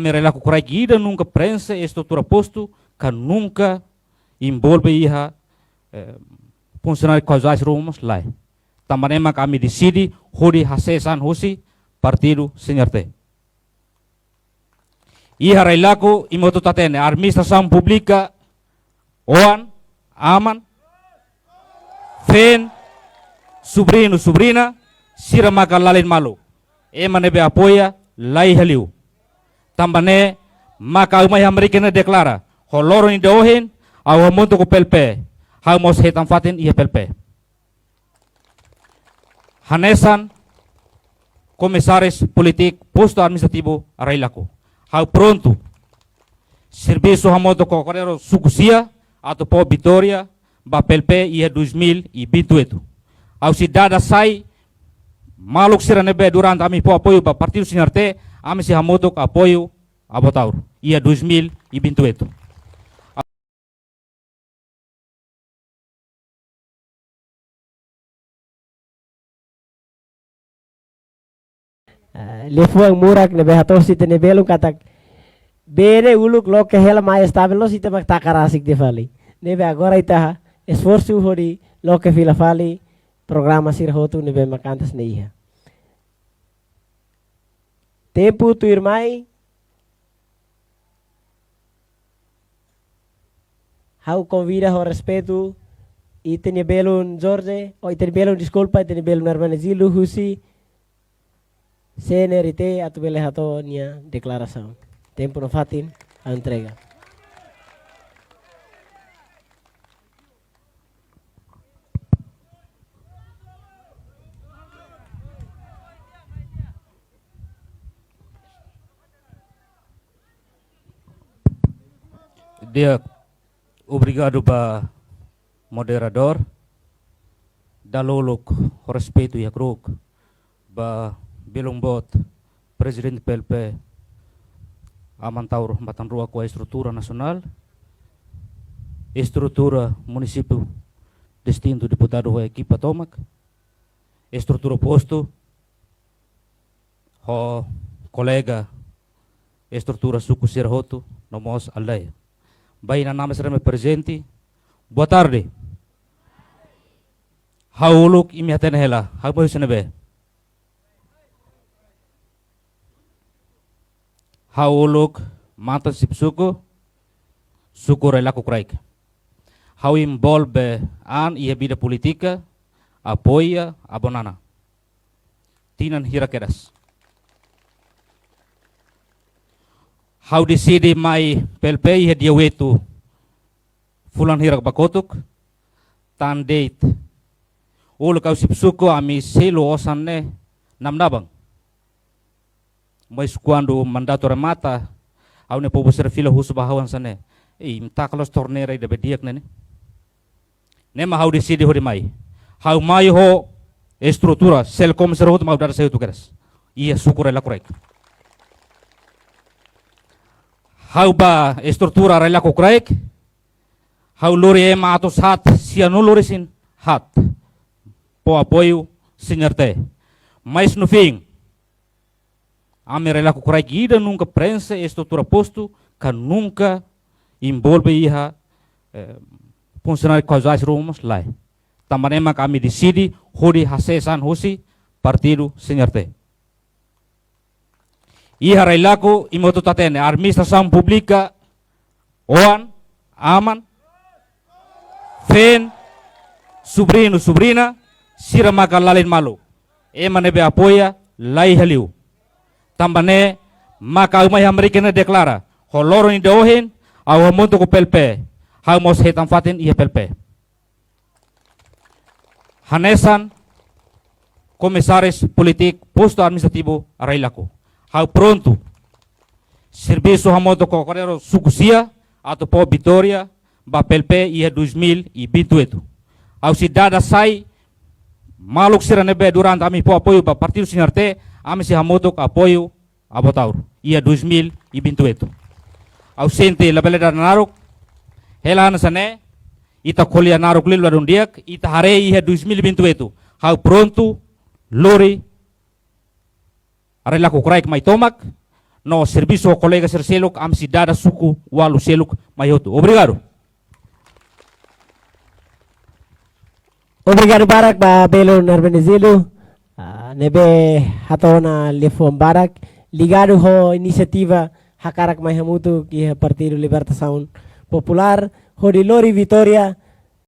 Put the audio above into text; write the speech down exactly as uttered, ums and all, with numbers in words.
Ami rai Lakokraik ida nunka prenxe estrutura postu, ka nunka envolve iha, eh, funsionáriu kauzais ruma mós lae. Tanba ne'e mak ami deside hodi hasees an husi partidu C N R T. Iha rai Lako, imi hotu hatene, administrasaun públika, oan, aman, feen, sobriñu, sobriña, sira maka lalin malu. Ema ne'ebé apoia, la iha liu. Tanba ne'e, maka ha'u mai hamriik ne'e deklara, ho loron ida ohin, ha'u hamutuk ho P L P, ha'u mós hetan fatin iha P L P. Hanesan Komisáriu Polítiku Postu Administrativu Rai Lako. Ha'u prontu servisu hamutuk ho Koordinadór Suku sia atu fó vitória ba P L P iha dois mil e vinte e oito. Ha'u sei dada sai maluk sira ne'ebé durante ami fó apoiu ba partidu C N R T, ami sei hamutuk apoiu Avó Taur iha dois mil e vinte e oito. Ah, liafuan murak ne'ebé hato'o ita-nia belun katak bee ne'e uluk loke hela mai estavel, loos ita mak taka rasik tiha fali. Ne'ebé agora ita esforsu hodi loke fila fali programa sira hotu ne'ebé mak antes ne'e iha. Tempu tuirmai, ha'u konvida ho respeitu ita-nia belun Jorge, oh, ita-nia belun, deskulpa, ita-nia belun Hermenegildo husi C N R T atu bele hato'o nia deklarasaun. Tempu no fatin, ha'u entrega. Di'ak, obrigadu ba moderadór. Dala uluk ho respeitu iha kruk ba belun boot Prezidente P L P, Aman Taur Matan Ruak, ho estrutura nasionál, estrutura munisípiu distintu, deputadu ho ekipa tomak, estrutura postu, ho kolega estrutura suku sira hotu, no mós aldeia. Ba inan-aman sira ne'ebé prezente, boa tarde. Ha'u uluk imi hatene hela, ha'u mai husi ne'ebé? Ha'u uluk mantan xefe suku, suku Rai Lakokraik. Ha'u envolve an iha vida polítika, apoia Avó Nana. Tinan hira kedas. Ha'u deside mai P L P iha dia oito fulan hirak ba kotuk, tan de'it. Uluk ha'u xefe suku ami selu osan ne'e namdaban. Mas kuandu mandatu remata, ha'u-nia povu sira fila husu ba ha'u hanesan ne'e: "Ei, imi taka loos torneira ida be di'ak ne'e ne'e." Ne'e mak ha'u deside hodi mai. Ha'u mai ho estrutura, Selkom sira hotu mak ha'u dada sai hotu kedas. Iha suku Rai Lakokraik. Ha'u ba estrutura Rai Lakokraik, ha'u lori ema atus haat, sia-nulu resin haat fó apoiu C N R T. Mas no fim, ami Rai Lakokraik ida nunka prenxe estrutura postu, ka nunka envolve iha, eh, funsionáriu kauzais ruma mós lae. Tanba ne'e mak ami deside hodi hasees an husi partidu C N R T. Iha Rai Lako, imi hotu hatene, administrasaun públika, oan, aman, feen, sobriñu, sobriña, sira maka lalin malu. Ema ne'ebé apoia, la iha liu. Tanba ne'e maka ha'u mai hamriik ne'e deklara, ho loron ida ohin, ha'u hamutuk ho P L P, ha'u mós hetan fatin iha P L P. Hanesan Komisáriu Polítiku Postu Administrativu Rai Lako, ha'u prontu servisu hamutuk ho Koordinadór Suku sia atu fó vitória ba P L P iha dois mil e vinte e oito. Ha'u sei dada sai maluk sira ne'ebé durante ami fó apoiu ba partidu C N R T, ami sei hamutuk apoiu Avó Taur iha dois mil e vinte e oito. Ha'u sente labele dada naruk, hela hanesan ne'e, ita ko'alia naruk liu ladún di'ak, ita haree iha dois mil e vinte e oito. Ha'u prontu lori Rai Lakokraik mai tomak, no servisu ho kolega sira seluk, ami sei dada suku ualu seluk mai hotu. Obrigadu. Obrigadu barak ba belun Hermenegildo, ah, ne'ebé hato'o ona liafuan barak ligadu ho inisiativa hakarak mai hamutuk iha Partidu Libertasaun Populár hodi lori vitória